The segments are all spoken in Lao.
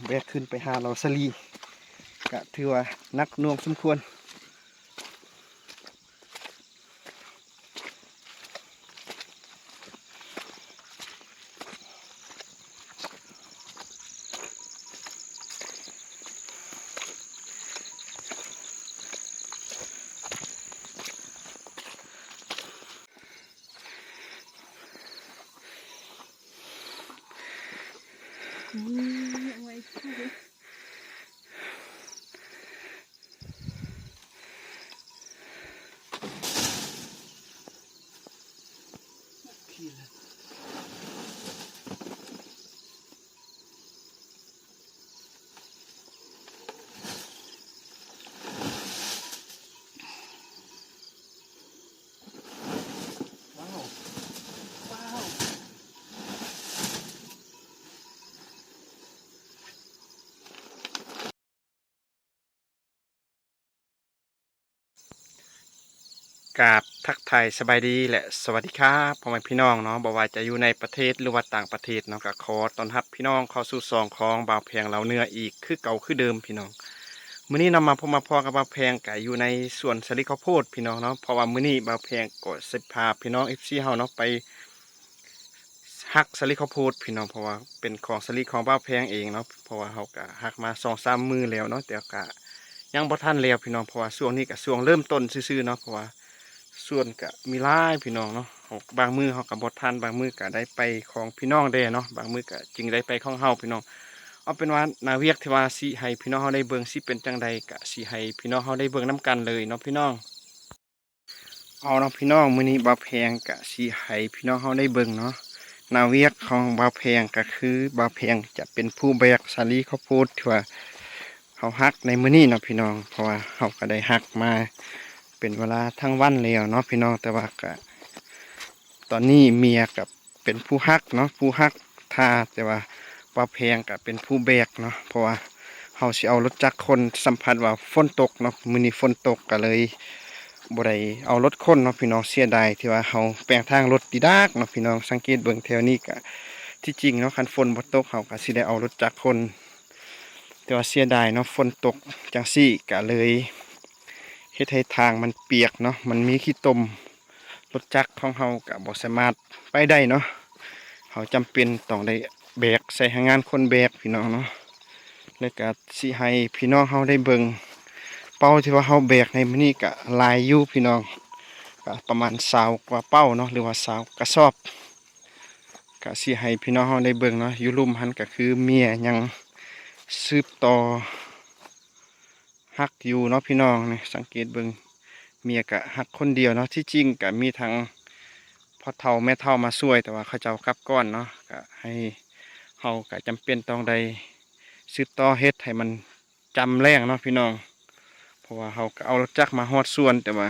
ແບກຂຶ້ນໄປຫາເຫຼົ້າສາລີ ກະຖືວ່າໜັກໜ່ວງສົມຄວນ. ກາບທັກທາຍສະບາຍດີ ແລະ ສະຫວັດດີຄັບ ພໍ່ແມ່ພີ່ນ້ອງເນາະ, ບໍ່ວ່າຈະຢູ່ໃນປະເທດ ຫຼືວ່າຕ່າງປະເທດເນາະ, ກໍຂໍຕ້ອນຮັບພີ່ນ້ອງເຂົ້າສູ່ຊ່ອງຂອງບ່າວແພງລາວເໜືອອີກຄືເກົ່າຄືເດີມພີ່ນ້ອງ. ມື້ນີ້ເນາະ ມາພົບມາພໍ້ກັບບ່າວແພງ ກໍຢູ່ໃນສວນສາລີເຂົ້າໂພດພີ່ນ້ອງເນາະ, ເພາະວ່າມື້ນີ້ບ່າວແພງກໍຊິພາພີ່ນ້ອງເອັຟຊີເຮົາເນາະ ໄປ ຮັກສາລີເຂົ້າໂພດພີ່ນ້ອງ, ເພາະວ່າເປັນຂອງສາລີຂອງບ່າວແພງເອງເນາະ, ເພາະວ່າເຮົາກະຮັກມາສອງສາມມື້ແລ້ວເນາະ, ແຕ່ກະຍັງບໍ່ທັນແລ້ວພີ່ນ້ອງ, ເພາະວ່າຊ່ວງນີ້ກະຊ່ວງເລີ່ມຕົ້ນຊື່ໆເນາະ, ເພາະວ່າສວນກະມີຫຼາຍພີ່ນ້ອງເນາະ, ເຮົາ ບາງມື້ເຮົາກະບໍ່ທັນ, ບາງມື້ກະໄດ້ໄປຂອງພີ່ນ້ອງແດ່ເນາະ, ບາງມື້ກະຈຶ່ງໄດ້ໄປຂອງເຮົາພີ່ນ້ອງ. ເອົາເປັນວ່າໜ້າວຽກທີ່ວ່າຊິໃຫ້ພີ່ນ້ອງເຮົາໄດ້ເບິ່ງ ຊິເປັນຈັ່ງໃດ ກະຊິໃຫ້ພີ່ນ້ອງເຮົາໄດ້ເບິ່ງນຳກັນເລີຍເນາະພີ່ນ້ອງ. ເອົາເນາະພີ່ນ້ອງ, ມື້ນີ້ບ່າວແພງກະຊິໃຫ້ພີ່ນ້ອງເຮົາໄດ້ເບິ່ງເນາະ, ໜ້າວຽກຂອງບ່າວແພງກະຄື ບ່າວແພງຈະເປັນຜູ້ແບກສາລີເຂົ້າໂພດທີ່ວ່າເຮົາຮັກໃນມື້ນີ້ເນາະພີ່ນ້ອງ, ເພາະວ່າເຮົາກະໄດ້ຮັກມາເປັນເວລາທັງວັນແລ້ວເນາະພີ່ນ້ອງ, ແຕ່ວ່າກະ ຕອນນີ້ເມຍກະເປັນຜູ້ຮັກເນາະ, ຜູ້ຮັກທ່າ, ແຕ່ວ່າບ່າວແພງກະເປັນຜູ້ແບກເນາະ, ເພາະວ່າເຮົາຊິເອົາລົດຈັກຂົນ, ສຳພັດວ່າຝົນຕົກເນາະ, ມື້ນີ້ຝົນຕົກ ກະເລີຍບໍ່ໄດ້ເອົາລົດຂົນເນາະພີ່ນ້ອງ. ເສຍດາຍທີ່ວ່າເຮົາແປງທາງລົດດີດາກເນາະພີ່ນ້ອງ, ສັງເກດເບິ່ງແຖວນີ້ກະ ທີ່ຈິງເນາະ ຄັນຝົນບໍ່ຕົກເຮົາກະຊິໄດ້ເອົາລົດຈັກຂົນ, ແຕ່ວ່າເສຍດາຍເນາະ ຝົນຕົກຈັ່ງຊີ້ກະເລີຍເຮັດໃຫ້ທາງມັນປຽກເນາະ, ມັນມີຂີ້ຕົມ. ລົດຈັກຂອງເຮົາກະບໍ່ສາມາດໄປໄດ້ເນາະ, ເຮົາຈຳເປັນຕ້ອງໄດ້ແບກ ໃຊ້ແຮງງານຄົນແບກພີ່ນ້ອງເນາະ. ແລ້ວກະຊິໃຫ້ພີ່ນ້ອງເຮົາໄດ້ເບິ່ງ ເປົາທີ່ວ່າເຮົາແບກໃນມື້ນີ້ກະຫຼາຍຢູ່ພີ່ນ້ອງ, ກະປະມານຊາວກວ່າເປົາເນາະ ຫຼືວ່າຊາວກະສອບ. ກະຊິໃຫ້ພີ່ນ້ອງເຮົາໄດ້ເບິ່ງເນາະ, ຢູ່ລຸ່ມຫັ້ນກະຄືເມຍຍັງສືບຕໍ່ ຮັກຢູ່ເນາະພີ່ນ້ອງ. ນີ້ສັງເກດເບິ່ງ ເມຍກະຮັກຄົນດຽວເນາະ, ທີ່ຈິງກະມີທັງພໍ່ເຖົ້າແມ່ເຖົ້າມາຊ່ວຍ, ແຕ່ວ່າເຂົາເຈົ້າກັບກ່ອນເນາະ, ກະໃຫ້ເຮົາກະຈຳເປັນຕ້ອງໄດ້ສືບຕໍ່ເຮັດໃຫ້ມັນຈຳແລງເນາະພີ່ນ້ອງ, ເພາະວ່າເຮົາກະເອົາລົດຈັກມາຮອດສວນ, ແຕ່ວ່າ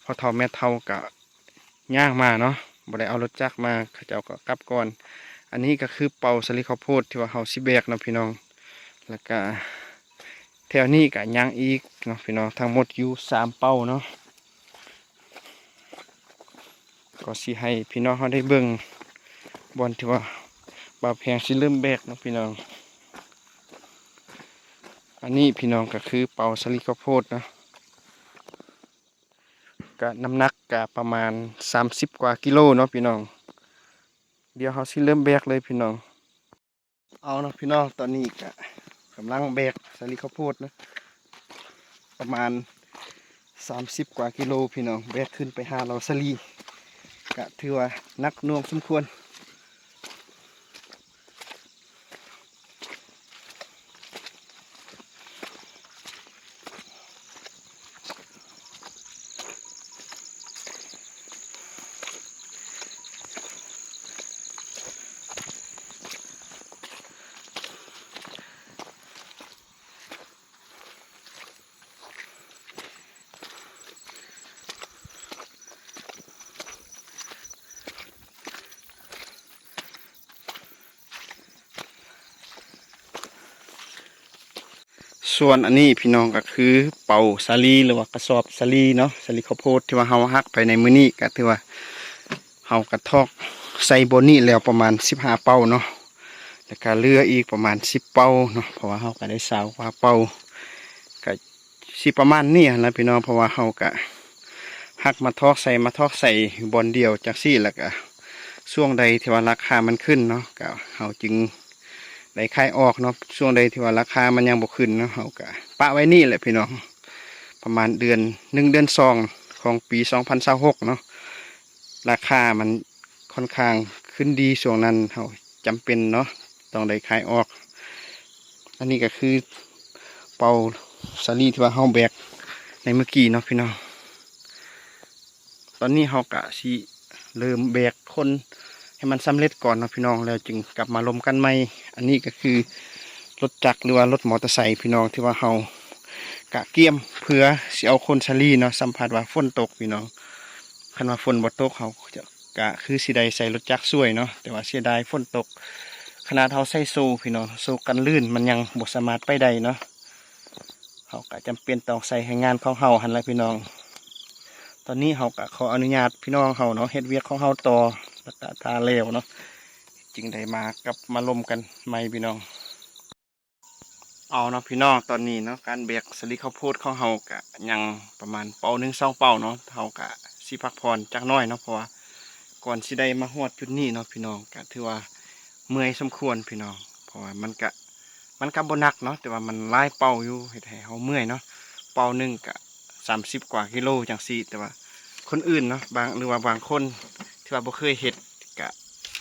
ພໍ່ເຖົ້າແມ່ເຖົ້າກະ ຍ່າງມາເນາະ, ບໍ່ໄດ້ເອົາລົດຈັກມາ, ເຂົາເຈົ້າກໍກັບກ່ອນ. ອັນນີ້ກໍຄືເປົາສາລີເຂົ້າໂພດທີ່ວ່າເຮົາຊິແບກເນາະພີ່ນ້ອງ, ແລ້ວກະແຖວນີ້ກໍຍັງອີກເນາະພີ່ນ້ອງ, ທັງໝົດຢູ່ສາມເປົາເນາະ. ກໍຊິໃຫ້ພີ່ນ້ອງເຮົາໄດ້ເບິ່ງບ່ອນທີ່ວ່າບ່າວແພງຊິເລີ່ມແບກເນາະພີ່ນ້ອງ. ອັນນີ້ພີ່ນ້ອງກໍຄືເປົາສາລີເຂົ້າໂພດເນາະ. ກະນ້ຳໜັກກະປະມານສາມສິບກວ່າກິໂລເນາະພີ່ນ້ອງ. ດຽວເຮົາຊິເລີ່ມແບກເລີຍພີ່ນ້ອງ. ເອົາເນາະພີ່ນ້ອງ, ຕອນນີ້ກະກຳລັງແບກສາລີເຂົ້າໂພດເນາະ, ປະມານສາມສິບກວ່າກິໂລພີ່ນ້ອງ, ແບກຂຶ້ນໄປຫາເຫຼົ້າສາລີ ກະຖືວ່າໜັກໜ່ວງສົມຄວນ. ສ່ວນອັນນີ້ພີ່ນ້ອງກໍຄືເປົາສາລີ ຫຼືວ່າກະສອບສາລີເນາະ, ສາລີເຂົ້າໂພດທີ່ວ່າເຮົາຮັກໄປໃນມື້ນີ້ ກໍຖືວ່າເຮົາກໍຖອກໃສ່ບ່ອນນີ້ແລ້ວປະມານສິບຫ້າເປົາເນາະ. ແລ້ວກະເຫຼືອອີກປະມານສິບເປົາເນາະ ເພາະວ່າເຮົາກະໄດ້ຊາວກວ່າເປົາ ກະຊິປະມານນີ້ຫັ້ນລະພີ່ນ້ອງ ເພາະວ່າເຮົາກະຮັກມາຖອກໃສ່ ມາຖອກໃສ່ຢູ່ບ່ອນດຽວຈັ່ງຊີ້ ແລ້ວກະຊ່ວງໃດທີ່ວ່າລາຄາມັນຂຶ້ນເນາະ ກະເຮົາຈຶ່ງໄດ້ຂາຍອອກເນາະ ຊ່ວງໃດທີ່ວ່າລາຄາມັນຍັງບໍ່ຂຶ້ນເນາະ ເຮົາກະປະໄວ້ນີ້ແຫຼະພີ່ນ້ອງ ປະມານເດືອນໜຶ່ງ ເດືອນສອງ ຂອງປີສອງພັນຊາວຫົກເນາະ ລາຄາມັນ ຂ້ອນຂ້າງຂຶ້ນດີ ຊ່ວງນັ້ນເຮົາຈຳເປັນເນາະ ຕ້ອງໄດ້ຂາຍອອກ. ອັນນີ້ກໍຄືເປົາສາລີທີ່ວ່າເຮົາແບກໃນມື້ກີ້ເນາະພີ່ນ້ອງ. ຕອນນີ້ເຮົາກະຊິເລີ່ມແບກຂົນໃຫ້ມັນສຳເລັດກ່ອນເນາະພີ່ນ້ອງ ແລ້ວຈຶ່ງກັບມາລົມກັນໃໝ່. ອັນນີ້ກໍຄືລົດຈັກ ຫຼືວ່າລົດມໍເຕີໄຊພີ່ນ້ອງ ທີ່ວ່າເຮົາກະກຽມເພື່ອຊິເອົາຂົນສາລີເນາະ ສຳພັດວ່າຝົນຕົກພີ່ນ້ອງ. ຄັນວ່າຝົນບໍ່ຕົກ ເຮົາຈະ ກະຄືຊິໄດ້ໃຊ້ລົດຈັກຊ່ວຍເນາະ ແຕ່ວ່າເສຍດາຍຝົນຕົກ ຂະໜາດເຮົາໃສ່ໂສ້ພີ່ນ້ອງ ໂສ້ກັນລື່ນ ມັນຍັງບໍ່ສາມາດໄປໄດ້ເນາະ. ເຮົາກະຈຳເປັນຕ້ອງໃຊ້ແຮງງານຂອງເຮົາຫັ້ນແຫຼະພີ່ນ້ອງ. ຕອນນີ້ເຮົາກະຂໍອະນຸຍາດພີ່ນ້ອງເຮົາເນາະ ເຮັດວຽກຂອງເຮົາຕໍ່ ແລ້ວກະຖ້າແລ້ວເນາະ ຈຶ່ງໄດ້ມາກັບມາລົມກັນໃໝ່ພີ່ນ້ອງ. ເອົາເນາະພີ່ນ້ອງ ຕອນນີ້ເນາະ ການແບກສາລີເຂົ້າໂພດຂອງເຮົາກະຍັງປະມານເປົາໜຶ່ງສອງເປົາເນາະ ເຮົາກະຊິພັກຜ່ອນຈັກໜ້ອຍເນາະ ເພາະວ່າກ່ອນຊິໄດ້ມາຮອດຈຸດນີ້ເນາະພີ່ນ້ອງ ກະຖືວ່າເມື່ອຍສົມຄວນພີ່ນ້ອງ ເພາະວ່າມັນກະ ມັນກະບໍ່ໜັກເນາະ ແຕ່ວ່າມັນຫຼາຍເປົາຢູ່ ເຮັດໃຫ້ເຮົາເມື່ອຍເນາະ. ເປົາໜຶ່ງກະສາມສິບກວ່າກິໂລຈັ່ງຊີ້ ແຕ່ວ່າຄົນອື່ນເນາະ ບາງ ຫຼືວ່າບາງຄົນທີ່ວ່າບໍ່ເຄີຍເຮັດກະ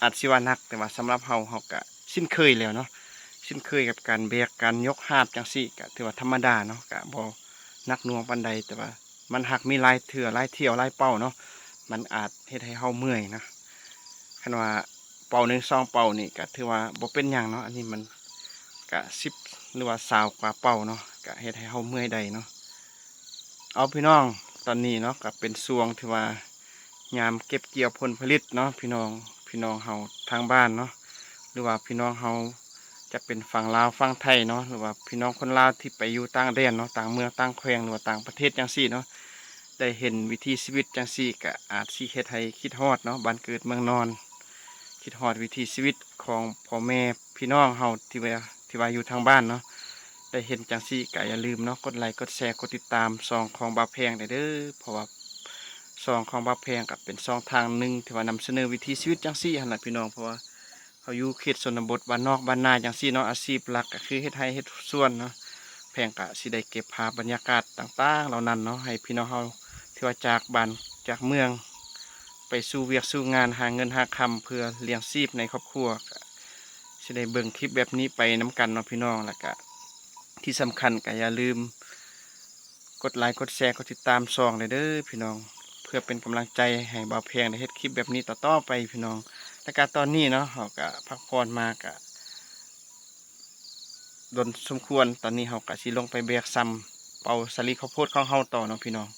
ອາດຊິວ່າໜັກ ແຕ່ວ່າສຳລັບເຮົາ ເຮົາກະ ຊິນເຄີຍແລ້ວເນາະ ຊິນເຄີຍກັບການແບກ ການຍົກຫາບຈັ່ງຊີ້ ກະຖືວ່າທຳມະດາເນາະ ກະບໍ່ໜັກໜ່ວງປານໃດ ແຕ່ວ່າມັນຫາກມີຫຼາຍເທື່ອ ຫຼາຍຖ້ຽວ ຫຼາຍເປົາເນາະ ມັນອາດເຮັດໃຫ້ເຮົາເມື່ອຍນະ. ຄັນວ່າເປົາໜຶ່ງສອງເປົານີ້ກະຖືວ່າບໍ່ເປັນຫຍັງເນາະ ອັນນີ້ມັນກະສິບ ຫຼືວ່າຊາວກວ່າເປົາເນາະ ກະເຮັດໃຫ້ເຮົາເມື່ອຍໄດ້ເນາະ. ເອົາພີ່ນ້ອງ ຕອນນີ້ເນາະ ກະເປັນຊ່ວງທີ່ວ່າ ຍາມເກັບກ່ຽວຜົນຜະລິດເນາະ ພີ່ນ້ອງ ພີ່ນ້ອງເຮົາທາງບ້ານເນາະ ຫຼືວ່າພີ່ນ້ອງເຮົາຈະເປັນຝັ່ງລາວຝັ່ງໄທເນາະ ຫຼືວ່າພີ່ນ້ອງຄົນລາວທີ່ໄປຢູ່ຕ່າງແດນເນາະ ຕ່າງເມືອງຕ່າງແຂວງ ຫຼືວ່າຕ່າງປະເທດຈັ່ງຊີ້ເນາະ ໄດ້ເຫັນວິຖີຊີວິດຈັ່ງຊີ້ ກະອາດຊິເຮັດໃຫ້ຄິດຮອດເນາະ ບ້ານເກີດເມືອງນອນ ຄິດຮອດວິຖີຊີວິດຂອງພໍ່ແມ່ພີ່ນ້ອງເຮົາທີ່ວ່າ ທີ່ວ່າຢູ່ທາງບ້ານເນາະ ໄດ້ເຫັນຈັ່ງຊີ້ກະຢ່າລືມເນາະ ກົດໄລ ກົດແຊ ກົດຕິດຕາມຊ່ອງຂອງບ່າວແພງໄດ້ເດີ ເພາະວ່າຊ່ອງຂອງບ່າວແພງກະເປັນຊ່ອງທາງໜຶ່ງທີ່ວ່ານຳສະເໜີວິຖີຊີວິດຈັ່ງຊີ້ຫັ້ນລະພີ່ນ້ອງ ເພາະວ່າເຮົາຢູ່ເຂດຊົນນະບົດ ບ້ານນອກບ້ານນາຈັ່ງຊີ້ເນາະ ອາຊີບຫຼັກກະຄືເຮັດໄຮ່ເຮັດສວນເນາະ ແພງກະຊິໄດ້ເກັບພາບບັນຍາກາດຕ່າງໆເຫຼົ່ານັ້ນເນາະ ໃຫ້ພີ່ນ້ອງເຮົາທີ່ວ່າຈາກບ້ານຈາກເມືອງ ໄປສູ່ວຽກສູ່ງານ ຫາເງິນຫາຄຳເພື່ອລ້ຽງຊີບໃນຄອບຄົວ ກະຊິໄດ້ເບິ່ງຄລິບແບບນີ້ໄປນຳກັນເນາະພີ່ນ້ອງ ແລ້ວກະທີ່ສຳຄັນກະຢ່າລືມກົດໄລ ກົດແຊ ກົດຕິດຕາມຊ່ອງແດ່ເດີພີ່ນ້ອງ ເພື່ອເປັນກຳລັງໃຈໃຫ້ບ່າວແພງໄດ້ເຮັດຄລິບແບບນີ້ຕໍ່ໆໄປພີ່ນ້ອງ. ແລ້ວກະຕອນນີ້ເນາະ ເຮົາກະພັກຜ່ອນມາກະດົນສົມຄວນ ຕອນນີ້ເຮົາກະຊິລົງໄປແບກຊຳເປົາສາລີເຂົ້າໂພດຂອງເຮົາຕໍ່ເນາະພີ່ນ້ອງ.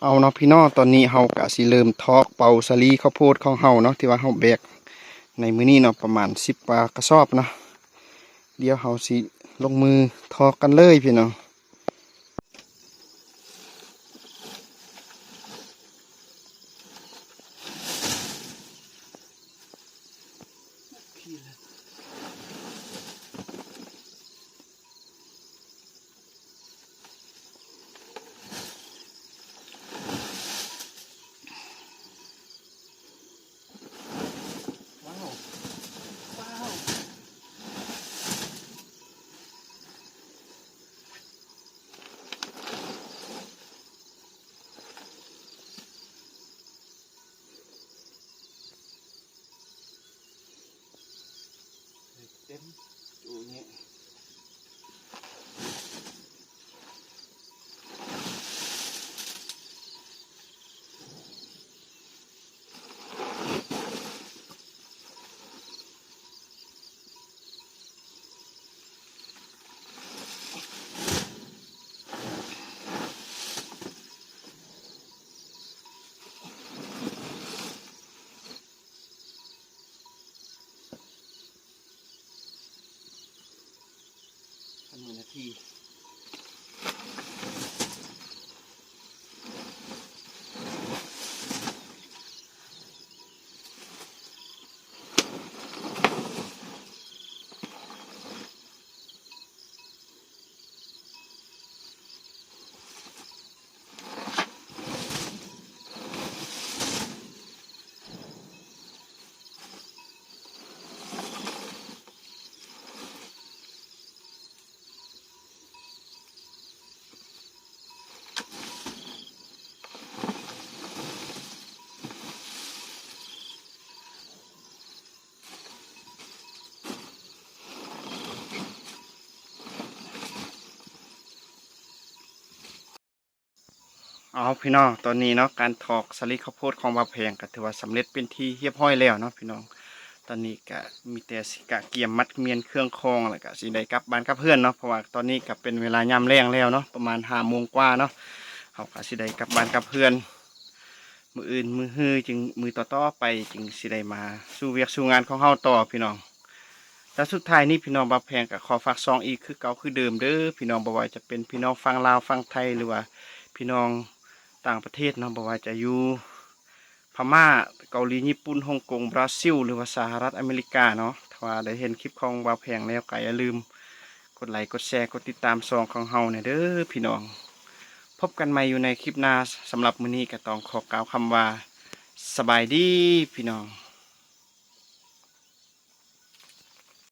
ເອົາເນາະພີ່ນ້ອງ ຕອນນີ້ເຮົາກະຊິເລີ່ມຖອກເປົາສາລີເຂົ້າໂພດຂອງເຮົາເນາະ ທີ່ວ່າເຮົາແບກໃນມື້ນີ້ເນາະ ປະມານສິບກວ່າກະສອບເນາະ. ດຽວເຮົາຊິລົງມືຖອກກັນເລີຍພີ່ນ້ອງ. ເອົາພີ່ນ້ອງ ຕອນນີ້ເນາະ ການຖອກສາລີເຂົ້າໂພດຂອງບ່າວແພງກໍຖືວ່າສຳເລັດເປັນທີ່ຮຽບຮ້ອຍແລ້ວເນາະພີ່ນ້ອງ. ຕອນນີ້ກໍມີແຕ່ຊິກະກຽມມັດມ້ຽນເຄື່ອງຂອງ ແລ້ວກໍຊິໄດ້ກັບບ້ານກັບເຮືອນເນາະ ເພາະວ່າຕອນນີ້ກໍເປັນເວລາຍາມແລງແລ້ວເນາະ ປະມານຫ້າໂມງກວ່າເນາະ ເຮົາກໍຊິໄດ້ກັບບ້ານກັບເຮືອນ. ມື້ອື່ນມື້ຮືຈຶ່ງ ມື້ຕໍ່ໆໄປຈຶ່ງຊິໄດ້ມາສູ່ວຽກສູ່ງານຂອງເຮົາຕໍ່ພີ່ນ້ອງ. ແລະສຸດທ້າຍນີ້ພີ່ນ້ອງ ບ່າວແພງກໍຂໍຝາກຊ່ອງອີກຄືເກົ່າຄືເດີມເດີພີ່ນ້ອງ ບໍ່ວ່າຈະເປັນພີ່ນ້ອງຝັ່ງລາວຝັ່ງໄທ ຫຼືວ່າພີ່ນ້ອງຕ່າງປະເທດເນາະ ບໍ່ວ່າຈະຢູ່ພະມ້າ ເກົາຫຼີ ຍີ່ປຸ່ນ ຮົງກົງ ບຣາຊິລ ຫຼືວ່າສະຫະລັດອາເມລິກາເນາະ. ຖ້າວ່າໄດ້ເຫັນຄລິບຂອງບ່າວແພງແລ້ວກໍຢ່າລືມກົດໄລ ກົດແຊ ກົດຕິດຕາມຊ່ອງຂອງເຮົາແດ່ເດີພີ່ນ້ອງ. ພົບກັນໃໝ່ຢູ່ໃນຄລິບໜ້າ ສຳລັບມື້ນີ້ກໍຕ້ອງຂໍກ່າວຄຳວ່າ ສະບາຍດີພີ່ນ້ອງ.